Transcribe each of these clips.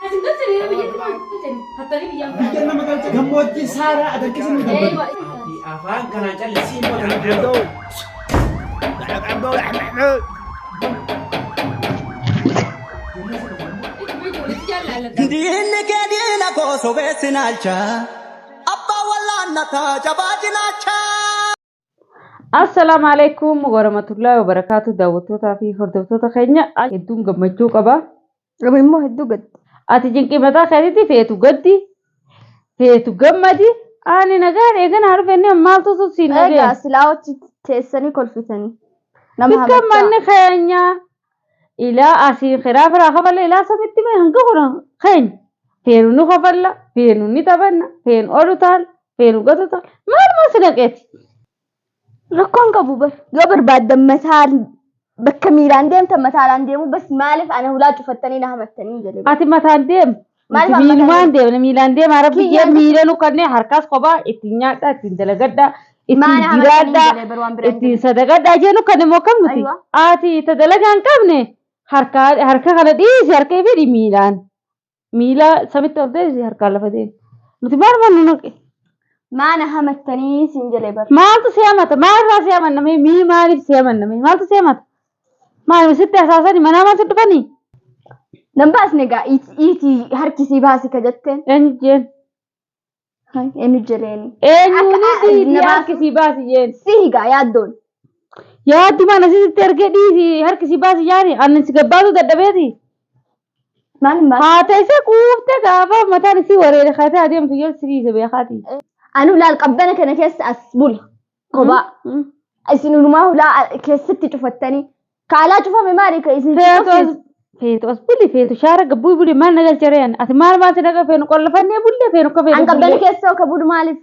Asin galchanii yeroo biyyatti maal galchanii? Hattanii biyyaan Biyya nama galcha gammoojjii saaraa adarkisa nu gabbatu. Ati afaan kanaan callisii immoo kana booda. Diinni kee diina koo sobee sinaalcha. Abbaa wallaannataa jabaa cinaacha. Assalaamu alaikum warahmatullahi wabarakaatu daawwattootaa fi hordoftoota keenya hedduun gammachuu qaba. Amma immoo hedduu gaddi. Ati cinqii mataa keetitti feetu gaddi feetu gammadi ani nagaan eegana harfenne maaltu sun siin Egaa dhagee. silaa achi teessanii kolfitanii. Nama Bikka hamachaa. manni keenya ilaa asii kiraa firaa kafalla ilaa samitti mee hanga kuna keenya feenu ni kafalla feenu ni taphanna feenu olu taal feenu gatu taal maaluma si naqeeti. Rakkoon qabu bar. Yoo barbaaddan mataan bakka miilaan deemtan mataadhaan deemu bas maaliif ana hulaa cufattanii na hamattanii jedhe. Ati mataan deem. Maaliif amma Miilumaan kana- deemna miilaan deema rabbi jee Kiyyaan- miila nu kannee harkaas kophaa ittiin nyaadhaa ittiin dalagadhaa ittiin Maana hamattanii jiraadhaa jedhe bar waan biraan ittiin sadagadhaa jee nu kannee moo kam nuti. Aywa. Ati ta dalagaa hin qabne harka harka kana dhiisi harka ifidhi miilaan. Miila samitti ol deebisi harkaan lafa deemi. Nuti maal maal nu naqe? Maana hamattanii siin jedhe bar. Maaltu si hamata? Maalirraa si hamanname? Mii maaliif si hamanname? Maaltu si hamata? Maal sitti hasaasani? Manaa maal si dhufanii? Nan baasne egaa iitii harkisii baasi ka jetteen. Eenyu jeen? Hai, Eenyu jedheeni. Eenyuuni Akka- dhiisii na baasu. harkisii baasi jeen? Si higaa yaaddoon. Yaaddu mana sitti ergee dhiisii harkisii baasi jaani annan si gabbaatu dadhabeeti. Maal hin baasne? Haa ta'e quuftee gaafa mataan isii wareere kaatee adeemtu yoo si dhiise beekaati. Anu laal qabbana kana keessa as bula. Kophaa. Isin unumaa hulaa keessatti cufattanii. Kaalaa cufame maali ka isin Feetu as cufsiisu? feetu as buli feetu shaara gabbuu buli maal na galchareen ati maal maal si naqa feenu qollafannee bulle feenu akka feenu An qabbana bullee keessa ka bulu maaliif?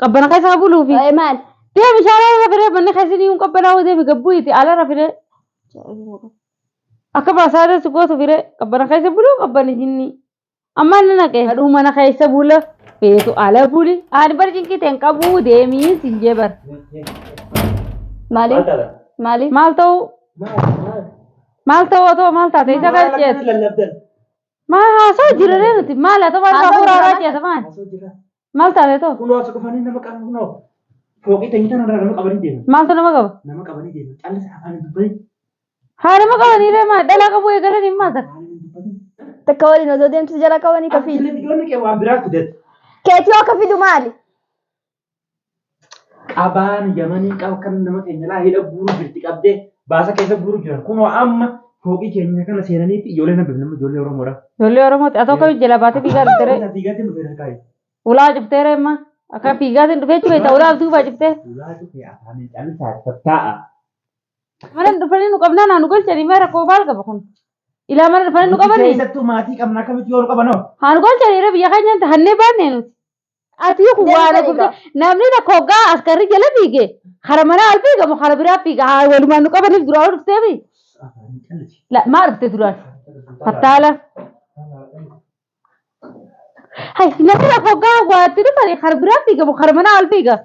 qabbana keessa buluufi. Eh, Maal? Deemi shaara irra firee manni keessi ni qabbanaa'uu deemi gabbuu iti ala irra firee akka baasaa si gootu firee qabbana keessa buluu qabbana jinni. Amma inni naqe hadhuu mana keessa bula feetu ala buli ani bar cinqii ta'e hin qabuu deemii siin jee bar. Maaliif? Maaliif? Maal ta'uu maal ta'uu otoo maal taate isa kan ceetu. Lallabdan. Maal haasoo jira ree nuti maal haa ta'u maal Haasoo hafuura jira haaraa ceeta maal maal taate too Kunoo as dhufanii nama qabu kunoo. Fooqii teenyee tanarraa nama qabanii deeman. maaltu nama qaba? Nama qabanii deeman. Callisa afaan hin dubbatin. Haa nama qabanii ree maal dhalaa qabu eegalanii maal taate? Afaan hin dubbatin. Takka waliin osoo deemtu jala qabanii ka fidu. Akkileen ijoolli kee waan biraa fidate. Keetii yoo ka fidu maali? Qabaan yamanii qaba kan nama keenya laa hidha guuruu jirti qabdee baasa keessa guuruu jiran. Kunoo amma fooqii keenya kana seenaniitti ijoollee nama nama ijoollee Oromoodha. Ijoollee Oromooti atoo akkamitti jala baatee fiigaa dhufte ree? Fiigatti nu fedhan kaayu. Ulaa cuftee ree amma akka fiigaatiin dhufee cufe ulaa duubaa cuftee. Ulaa cufee afaaniin callisaa tattaa'a. Mana dhufanii nu qabnaa naa nu galchanii mee rakkoo maal qaba kun? Ilaa mana dhufanii nu qabanii? Keessattuu maatii qabna akkamitti yoo nu qabanoo? Haa nu galchanii ree biyya keenyatti hannee baannee nuti. Ati kun waan Deemtanii gubde gaa. namni tokko hoggaa askarri jala fiige kara manaa al fiiga moo kara biraa fiiga haa walumaan nu qabaniif duraa dhufteefi. Afaaniin callisi. La maa dhufte duraan? Fattaala. Hai namni tokko hoggaa waatti dhufanii kara biraa fiiga moo kara manaa al fiiga?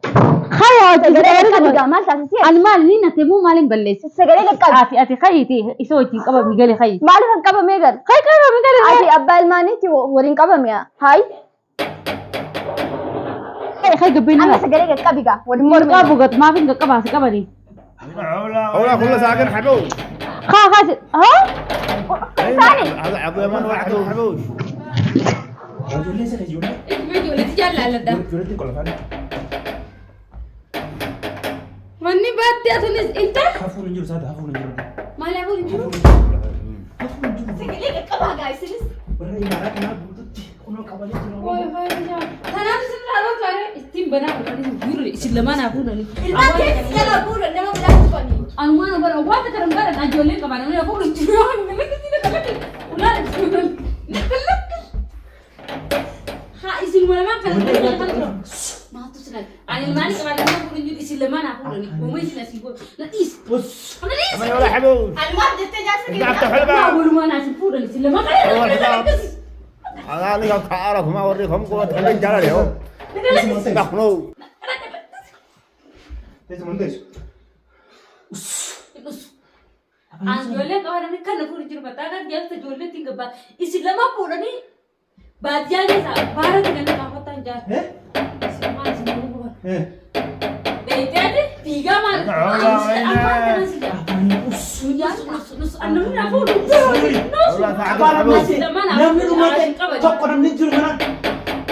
Kaya hojii Sagalee qaqqabi gaa maal taasisee? Ani maal ni nate moo maaliin balleesse? Sagalee qaqqabi. Ati ati kayiiti isa wajjin qabami gali kayi. Maaliif kan qabamee gal? Kayi qabami gali. Ati abbaa ilmaaniitti waliin qabame hayi. Kayi gabbeen Amma sagalee qaqqabi gaa waliin mormine. Qabu gat maaf hin qaqqabaa si qabanii. هو كل ساكن حبوش Kaa kaa si haa? Isaani. هذا عبد الرحمن واحد حبوش Ijoollee isa ijoollee. Ijoolleetti jaalladha. Ijoolleetti qolafaan. Manni baatti atunis inta Hafuun hin jiru saata hafuun hin jiru. maal hafuun hin jiru? Hafuun hin jiru. Sagalee qaqqabaa gaa isinis. Warra imaaraa kanaa guututti kunoo qabanii jiru. Kanaaf isin irraa dhootu ittiin banaa fuudhanii guurre isin lamaan haa fuudhanii. Ilmaan keessa jala guurre nama biraa dhufanii. Anumaan bara wanta kana bara ijoolleen qaban namni hafuun hin jiru. Ulaan Haa isin lamaan kana maaltu isin ani ilmaan qaban nama hafuun hin jiru isin lamaan haa fuudhanii. Uuma isin asii godhu na dhiis. Na dhiis. ولا حبوش Anumaaf jettee jaarsa انت افتح الباب Walumaan asin fuudhan isin lamaan kana. انا لك تعرف ما اوريكم قوة الرجال اليوم دخلوا Teessu mun teessu. Us. An ijoollee qaba namni kan na fuudhu jiru mataa kan jaarsa ijoollee ittiin gabbaa. Isin lama fuudhanii baadiyyaa keessaa baaratti kan gaafataan jaarsa. Eh? Isin lamaan isin fuudhu qaban. Eh. Beekteeti fiigaa maal? Afaan kana si jaa. Nus namni na fuudhu jiru. Afaan ammas namni dhumate tokko namni jiru kana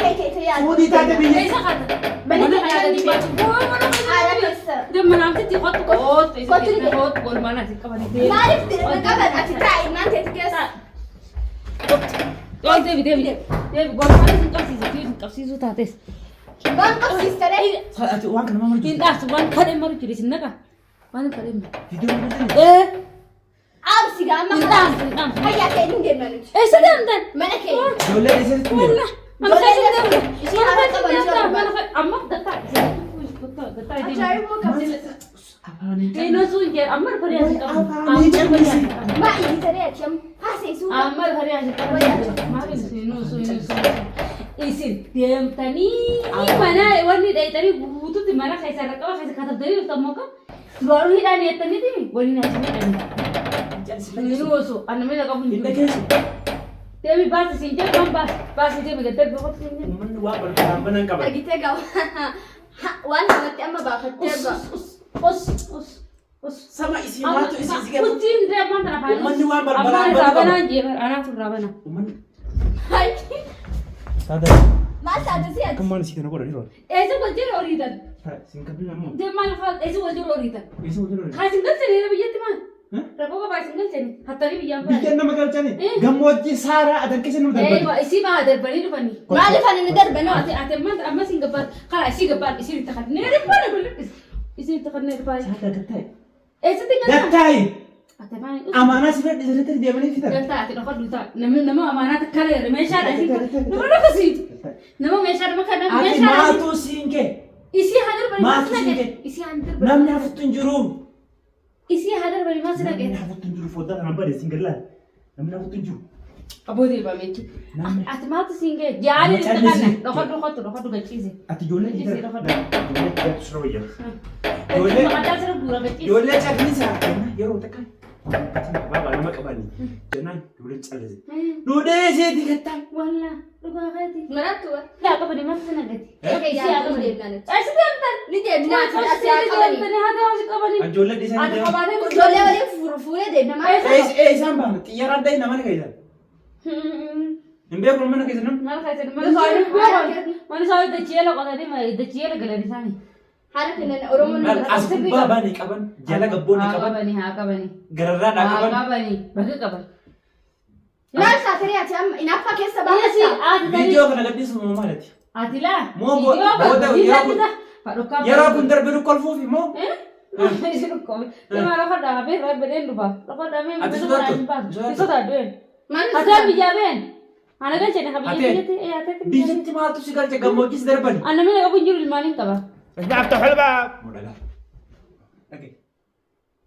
Kee kee kee yaadu. fuudhii taate biyya. Eessa kaata? Mana Mana keessa kana baatu. Haala keessa. Gammanaamtitti qottu qottu Kottu ni qottu golmaan asii qabanii. Maaliif dirqa qaban ati taa'i maal teetu keessa? Ol deebi deebi deebi golmaan isin qabsiisa isin qabsiisuu taates. Waan qabsiistaree. Ati waan kana maal Hin dhaabsu waan kadhee maru jiru isin naqa. Waan kadhee maru. Viidiyoo maal Ee Aamsi gaama. hin dhaamsu hin dhaamsu. Hayyaa kee hin deemna nuti. Eessa deemtan? Mana kee. Ijoollee dhiisanii deemu. Walla. Mana keessa deemtan. Ishee Mana haala keessa qaban deemtan. jiru. Mana keessa amma gattaa. Gattaa deemtan. Ajaa'ibuma qabdi. Afaanii Eenyu sun jee amma rifeensa asii qabu. Afaanii callisii. Maa iyyitanii ati amma haasa'isuu. Amma rifeensa asii qabu. Maal isin sun isin deemtanii mana wanni dheeytanii guututti mana keessa irra qaba keessa katabdanii dhuftan moka duraanuu hidhaan yettaniiti waliin asii hidhanii. Inni osoo anna miila qabu hin Hin jiru. dhageessu. Deemi baasi siin jedhu waan baasi baasi deemi gaddar boqotu siin jedhu. Uummanni waan balbalaan banan qaban. Argitee gawa. Waan namatti amma baafattee Us gawa. us us us us. Sama isii maaltu isii si kennu? Ustiin deemaan tana faana. Uummanni waan balbalaan Ammaan banu irraa qaba. banaan jee anaatu irraa bana. Uummanni. Hai. Saada. Maal taate si ati? Akka maal isii kana godhan yeroo? Eessa wal jala horiitan? Siin kabila ammoo. Deemaan lafa eessa wal jala horiitan? Eessa wal jala? Haa isin galchanii biyyatti maal? Rakkoo qabaa isin galchanii hattanii biyyaan bahan. Biyya nama galchanii gammoojjii saaraa adan keessa nama darbani. Eewa isii maa darbanii dhufanii. Maaliif ani ni darbe noo? Ati ati amma amma isin gabbaan karaa isii gabbaan isin itti kanneen dhufanii kullifis. Isin itti kanneen dhufanii. Saada gattaayi. Eessatti galchaa? Gattaayi. Ati maal? Amaanaa si fedhi sirriitti deemanii fitan. Galtaa ati dhokadhu ta'a. Namni nama amaanaa takka leerre meeshaadha isin nama dhokasiitu. Nama meeshaa nama kana Ati meeshaadha. maatuu siin kee. Isii haa darbanii maal Maatu si siin naqe? kee. Isii haa darbanii. Namni hafuttu hin jiru. Isii haa darbanii maal si Namni naqe? hafuttu hin jiru foddaa kana bade siin gadlaa. Namni hafuttu hin jiru. Abootii baamee jechuudha. Namni. Ati maaltu siin ga'e? Jaali Nama itti kana callisii. dhokadhu kottu dhokadhu gachiise. Ati ijoollee Gachiise dhokadhu. Ijoollee jaartu sirra wayyaa. Ijoollee. Maqaa sirra guura gachiise. Ijoollee callisaa. Yeroo takka. Baabaa nama qabanii. Jennaan ijoolleen callise. Duudhee isheeti gattaa. Walla dhugaa keeti. Marattu wa. Yaa qabani maal si naqe? Kee yaadu ni deemna nuti. Eessa deemtan? Ni deemna ati ati haa qabani. Haa ta'u qabani. Ijoollee dhiisanii Ati deeman. qabaatee Ijoollee waliin fuunee deemna maal? Ee isaan baana xiyyaaraan dhahi nama keessa. Hin beeku mana keessa namni. Maal keessa mana isaanii beekan. Mana isaanii dachiyeela qotanii dachiyeela galan isaanii. Haala kanaan Oromoon Maal as gubbaa baanii qaban jala gabboonni Haa qaban qabani haa qabani. gararraadhaa Haa qaban. qabani bakka qaban. Maal taateree ati amma inaaffaa keessa Isi baafatta? ati tani. Viidiyoo kana gadhiisuuf moo maalati? Ati laa. Moo booda yeroo kun darbe kolfuuf immoo Isi dhukkoobe. Deemaa lafa dhaabee rabbeen dhufa. Lafa dhaabee Ati sodaattu? Ni sodaadhu. Maal Ataan biyyaa been. Ana galchee na Atee? biyya biyyatti ee atee biyya. Biyyatti maaltu si galche gammoojjii si darbani? Ana mina qabu hin jiru ilmaaniin qaba. اسمع افتح الباب. Moo dhagaa. Dhagahi.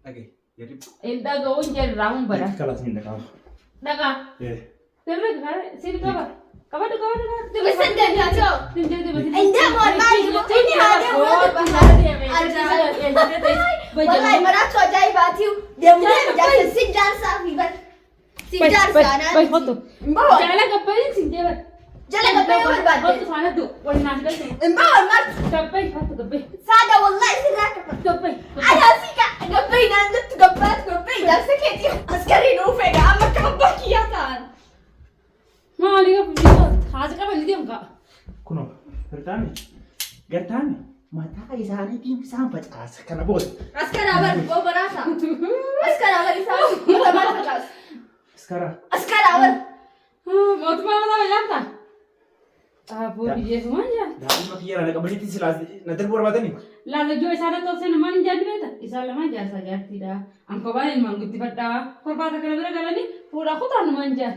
Dhagahi. Jarri. Hin dhaga'uun jedhu raamuun bada. Kalaas hin dhaga'amu. Dhagaa. Dirree siin qaba. Qabadhu qabadhu qabadhu. Isin deemna ati. Hin deemu, maali? Inni haa deemu, yoo deemu. Wallahi maraattu ajaa'ibaati. Deemu deemu jaarsa si jaarsaa fi bar. Si jaarsaa naan. Bay kottu. Hin bahu. Jala gabbayin siin jeeban. Jala gabbayee barbaadde. Kottu faana du'u. Wal naaf galche. Hin bahu maal? Gabbayi kottu gabbayi. Saada wallahi sirraa kafa. Gabbayi. Anaa si gabbayii naan jettu gabbaatu gabbayii jaarsa keetii askarii nuuf eega amma akka abbaa kiyyaa ta'an. Maali gabu haasi qaban ni deemu kaa. Kunoo gartaame gartaame mataa isaaniitiin isaan facaasa kana booda. Askaraa bar boo baraasa. Askaraa bar isaan mata maal facaasu. Askaraa. Askaraa bar. Mootummaa mataa facaafta. Aboo biyyeessumaan jaa. Daa'ima kiyya na qabaniitti silaa na darbuu barbaadanii. Laala joo isaan tolchee namaan hin jaalli beekta. Isaan lamaan jaarsaa jaartiidha. An kophaan ilmaan guddifadhaa. Korbaata kana bira galanii fuudhaa kutaan namaan jaal.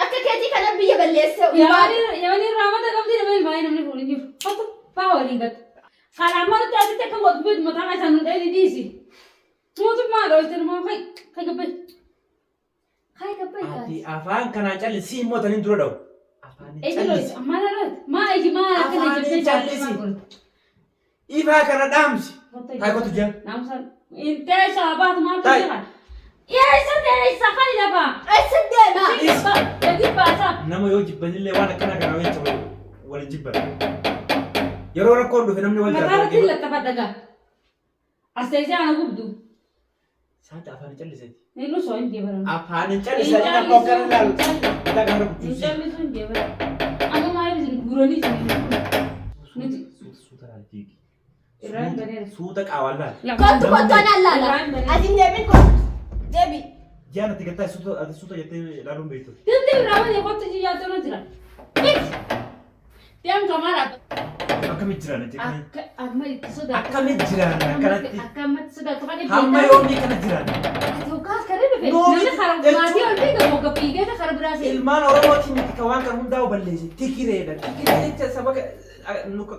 Akka keetii kana biyya balleessee. Yamanii raamata qabdii nama ilmaanii namni fuudhin jiru. Kottu faa waliin gattu. Karaa maaltu asitti akka gootu beektu mataa isaan nu dhahee dhiisi. Mootummaa dhoolte namaa kai kai gabbai. Kai gabbai Ati afaan kanaan callisii immoo taniin dura dha'u. Afaan Eji callisi. dhoolte ammaa dhoolte maa eji maa akkana Afaanii jettee callisi. Ifaa kana dhaamsi. Taa'ii kottu jeen. Naamusa intee shaabaat maal Taa'ii. jedhan? Eessa teessa kan lafa? Eessa deema? Gadi baasaa. Nama yoo jibbanillee waan akkana kana wajjin wal jibban. Yeroo rakkoon dhufe namni wal Mataa irratti jaalatu. lattafa dhagaa. As teessee ana gubdu. Saanta afaan calliseeti. Inni soo hin jeebaran. Afaan calliseeti nama hoggana ilaalu. Mataa kana Hin rukutuusi. callisu hin jeebaran. Amma maaliif isin guuranii isin nuti Suuta laal fiigi. Irraa hin baneera. Suuta qaawwan laal. Kottu kottu anaan laala. Ati hin deemin kottu. Deebi. Jaan ati gattaa suuta ati suuta jettee ilaaluun beektu. Deemtee biraa malee kottu jiyyaatoo na jira. Deem kamaara. Akkamitti jiraan jettee. Akka amma itti sodaatu. Akkamitti jiraan akkanatti. Akka amma itti sodaatu kan Hamma yoomii kana jiraan. Tokkaas kan dhufe. Noo Namni karaa maatii ol fiiga mogga fiigee karaa biraa seena. Ilmaan Oromootiin miti kan waan kana hundaa'u balleesse. Tikireedha. Tikiree jecha saba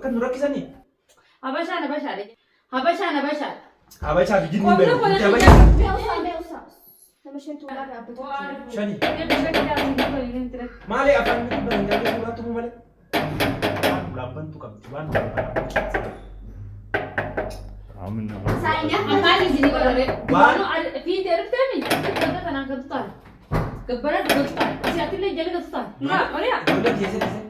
kan nu rakkisanii. Habashaan habashaadha. Habashaan habashaadha. Habashaa fi jinni Qonna beeku. qonna Habashaa. Mee usaa mee usaa. Nama shantu ulaa dhaabbatu. Shani. Maali afaan nuti baran galgala suuraa tumuu malee? Waan ulaabbantu qabdi waan ulaabbantu. Afaan isinii bararee. Fiitee dhuftee mi? Gabbara kanaan gatu ta'a. Gabbara gatu ta'a. Si'atillee jala gatu ta'a. Nura oriyaa. Ijoolleen keessatti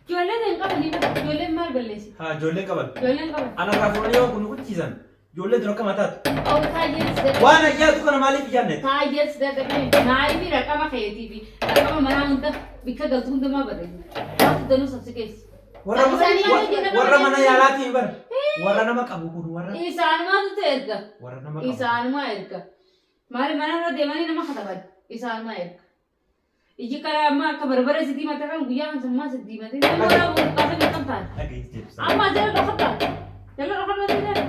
Ijoolleen hin qabanii ijoolleen maal balleessi? haa ijoolleen qaban. Ijoolleen qaban. Anarraa fuudhanii yoo kun nu kuchiisan ijoollee dura akkam taatu. Awu taayyeen si Waan ayyaatu kana maaliif ijaanne? Taayyeen si dadhabee naayibii raqama keetii fi raqama manaa hunda bikka galtu hundumaa barreessi. Waanti danuu sabsi keessa. Warra mana yaalaatiin bara. Warra nama qabu kun warra. Isaanumaatu erga. Warra nama qabu. Isaanumaa erga. Maali manarra deemanii nama kataban. Isaanumaa erga. Iji karaa amma akka barbara si diimate kan guyyaa kan sammaa si diimate. Nama waraabuu qaasa kan taate. Dhageessi deebisa. Amma jala dhokata. Jala dhokata jala.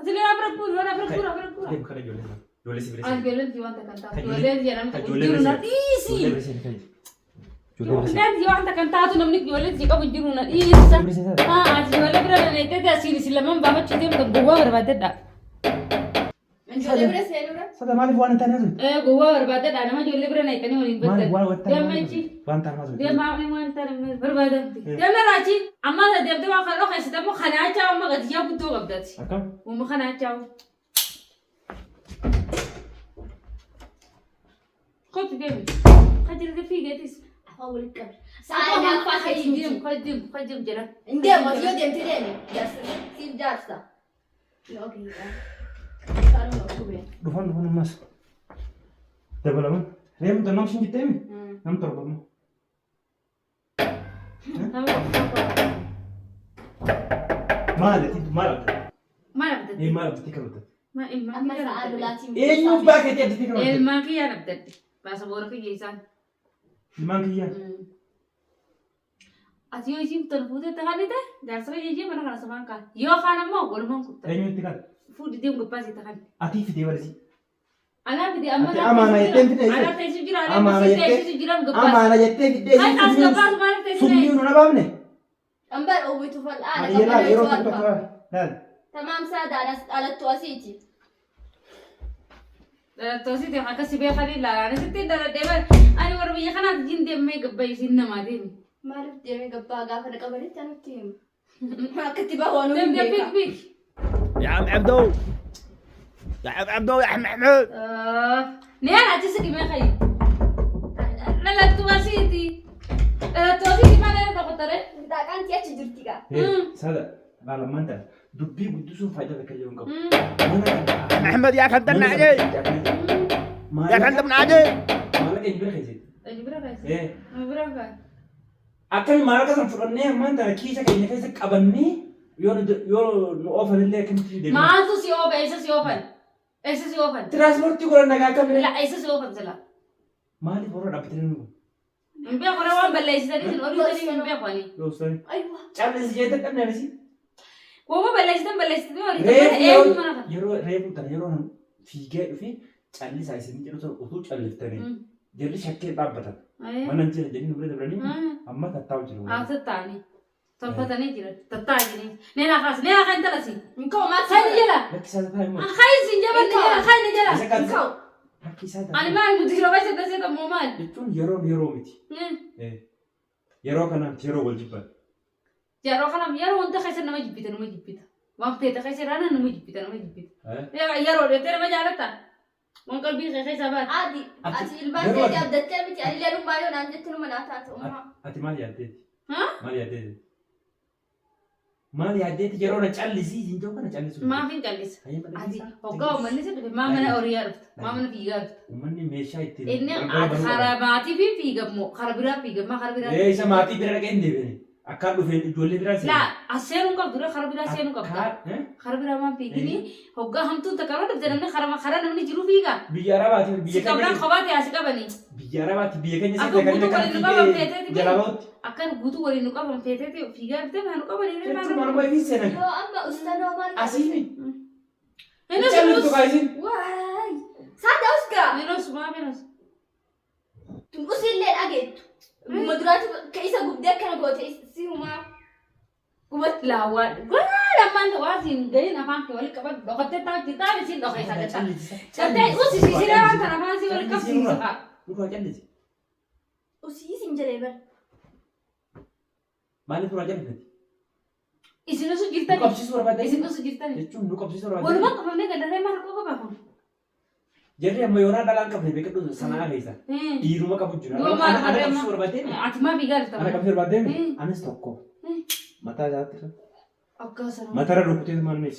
Asii afra guura afra guura afra guura. Deemu kana ijoollee sana. Ijoollee si bira Ani ijoolleen si wanta kan taatu. Ijoolleen jedhamu Kan kan ijoollee jiru bira na dhiisi. Ijoollee bira seeni kan Ijoollee bira seeni. Ijoolleen si wanta kan taatu namni ijoolleen si qabu jiru na dhiisa. Bira seeni. Haa ati ijoollee bira na eeggate asiin isin lamaan baafachuu deemtu gowwaa barbaadadha. Ijoollee bira seenuudha. Sada maaliif waan hin taane haasofte? Gowwaa barbaadadha nama ijoollee bira na eegganii waliin Maaliif baddan. waan taane Deemachi. waan taane haasofte? Deemaa waan taane barbaadamti. Deema raachi amma deemtee waan kana dhokeessite ammoo kanaachaa amma gatiyyaa guddoo qabdati. Akkam? Uuma kanaachaa. Kottu deemi. Kajirri fiigeetis. Afaan walitti qabi. Sa'a Sa'a Kajjim kajjim kajjim jedha. Hin deemu ati yoo deemte deemi. Jaarsa. Siif jaarsa. Dhufan dhufan ammas. Dabalaman. Reefu nam shin jettee mi? Nam torba ammoo. Nama tokko. Maal ati maal abdatte? Maal abdatte? Ee maal abdattee kan abdatte? Amma sa'a lolaatiin. Eenyu abbaa keetii abdattee kan abdatte? Ilmaan kiyyaan abdadde. Baasaboora kiyya isaan. Ilmaan kiyyaa. Ati yoo isiin tol fuutee takanite jaarsa kiyya ishee mana kana safaan kaa. Yoo kaan ammoo walumaan kuttan. Eenyutti kan? Fuudhi deemu gabbaasii takan. Atii fidee barsi. Anaa fide amma Ati amaana jettee fidee ishee? Anaa teessuu jira anaa Amaana teessuu jettee? teessuu jira gabbaas. Amaana jettee fidee Kan as gabbaasu maaliif teessuu Summii nu nabaafne? Dhambar oowwitu fal'aana. Ani laal yeroo tokko tokko laal. Tamaam saadaan as dhalattu asiiti. Dhalattoosiiti akkasi beekanii ilaalaan asitti dhaladhee bara ani warra biyya kanaatti jin deemee gabba isiin namaa deemi. Maaliif deemee gabbaa gaafa na qabanitti anutti himu. Akkatti bahu anuu hin Deemtee beeka. fiig fiig. يا عم عبدو يا عم عبدو يا عم محمود Neen achi siqimee kayi. Dhalattuu asiiti. Dhalattuu asiiti maal irra dhokotare? Daaqaan achi jirti gaa. Sada laal ammaan ta'a dubbii guddisuun faayidaa takka illee hin qabu. Mana kana. محمد يا فندم علي يا فندم علي Maallaqa eenyu bira keessatti? Eenyu bira kaase? Ee. Nama bira kaase. Akkami maallaqa sana fudhannee ammaan tana kiisa keenya keessa qabannee yoo nu oofanillee akkamitti deemna? Maaltu si oofa? Eessa si oofan? Eessa si oofan? Tiraanspoortii godhan nagaa akkamii? La eessa si oofan sila? Maaliif warra dhaabbatanii nu? Hin beeku waan balleessitanii isin oduu hin beeku ani. Yoo ustani. Aywa. Callisi jettee dhabne anisii. Wooma balleessitan balleessitanii horii Reefu eenyu mana kana? yeroo reefu tana yeroo fiigee dhufee callisaa isin jedhu sana utuu calliftanii jarri shakkee dhaabbatan. Mana hin jira jedhanii nu bira dabranii amma tattaa'u jiru. Haa tattaa'anii tolfatanii jiran tattaa'aa jiranii. Neenaa kaas neenaa kan talasi. Hin ka'u maal Kan jala. Lakki isaa taa'e immoo. Kan isin jabanne jala kan jala. Isa kan Hin ka'u. Lakki isaa Ani taa'e. maal nuti yeroo baay'ee dasee tammoo maal? Jechuun yeroon yeroo miti. Yeroo kana miti yeroo wal jibban. Yeroo kana yeroo wanta keessa nama jibbita nama jibbita. Waan feete keessa irraa nama jibbita nama jibbita. Yeroo dheettee nama jaalatta. Waan qalbii kee keessaa baate. Adi Ati- ati ilmaan garuu keetii ati- abdattee miti anillee dhummaa yoo naan jette numa naa taata ummaa. Ati maal yaaddeeti? Haa? Maal yaaddeeti? Maal yaaddeeti yeroo na callisii siin jiru kana callisuu. Maaf hin callisa? Hayyee malee Ati isaa? hoggaa uummanni si dhufe maa mana horiyaa dhufta? Maa mana fiigaa dhufta? Uummanni meeshaa ittiin Inni balbala ati banuu karaa qaba. maatii fi fiigammoo karaa biraa fiigammaa karaa biraa. Ee isa maatii bira dhaqee hin deebine. Akkaan dhufeen ijoollee biraa seene. Laa as seenuu qabdu dura karaa biraa seenuu qabda. Akkaan eh? Karaa biraa waan fiigini hoggaa hamtuun takka irra dhufte namni karaa karaa namni jiru fiiga. Biyya Arabaati biyya Si qabnaan keenya kophaa ta'e asi qabanii. biyya Arabaati biyya keenya Akka seente kan guutuu inni waliin nu kan qaban fiigee feeteeti jalaa beeku. bahutti. Akkan guutuu waliin nu qaban feeteeti fiigaa dhufte maa nu qabanii Jechuun manuma ifii seenan. Yoo amma ustanoo maal Asii mi? Innis Calliftu kaayisin. Waay. Saada usgaa. Innis maaf innis. Tun usillee dhageettu. Guma duraatu ka isa gubdee akkana goote si humaa. Gubatti. Laa waan waan ammaan waan siin gahin afaan kee walitti qabadhu dhokattee taa'u jirtaa isiin dhokeessa gataa. Cattee usi sisiree waan kana afaan sii walitti qabsiisa kaa. Nurraa callisi. Usii sin jedhee bara. Maaliif nurraa callifti? Isin osu Nu jirtani. qabsiisuu barbaadda. Isin osu jirtani. Jechuun nu qabsiisuu barbaadda. Walumaa qabamnee gadarree maal rakkoo qaba kun? Jarri amma yoonaa dhalaan qabne beekadhu sanaa keessa. Dhiiruma qabu jira. Duuba maal Ana barree qabsiisuu barbaadde. Ati maa fiigaa jirta? Ana qabsiisuu barbaadde. Mm. Anis tokko. Mataa isaatti. Akka sana. Matarra rukutee maannis.